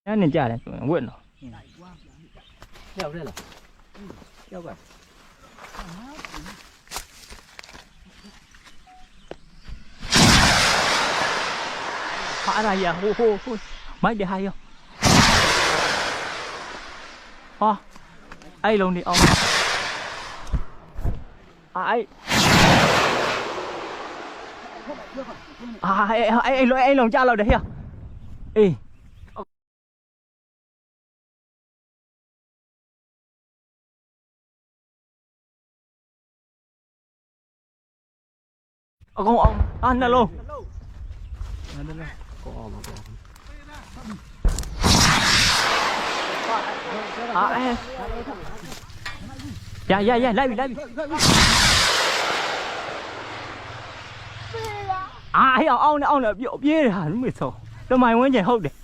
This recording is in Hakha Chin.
ညနေကြတယ်ဆိုရင်ဝတ်နော် ရောက်တယ်လားရောက်ပါ ဟာအဲ့ဒါကြီးကဟိုးဟိုးဟိုးမိုက်တယ်ဟာရောဟာအဲ့လုံးနေအောင်အာအဲ့အာအဲ့အဲ့အဲ့လုံးအဲ့လုံးကြလောက်တယ်ဟေ့အေးအကောင်အောင်အာနှလုံး ကောအောင်ပါကော အာအဲရရရလိုက်ပြီလိုက်ပြီအာဟေ့အောင်အောင်နဲ့အောင်နဲ့ပြေးပြေးတယ်ဟာမဆောတမိုင်ဝန်းကျင်ဟုတ်တယ်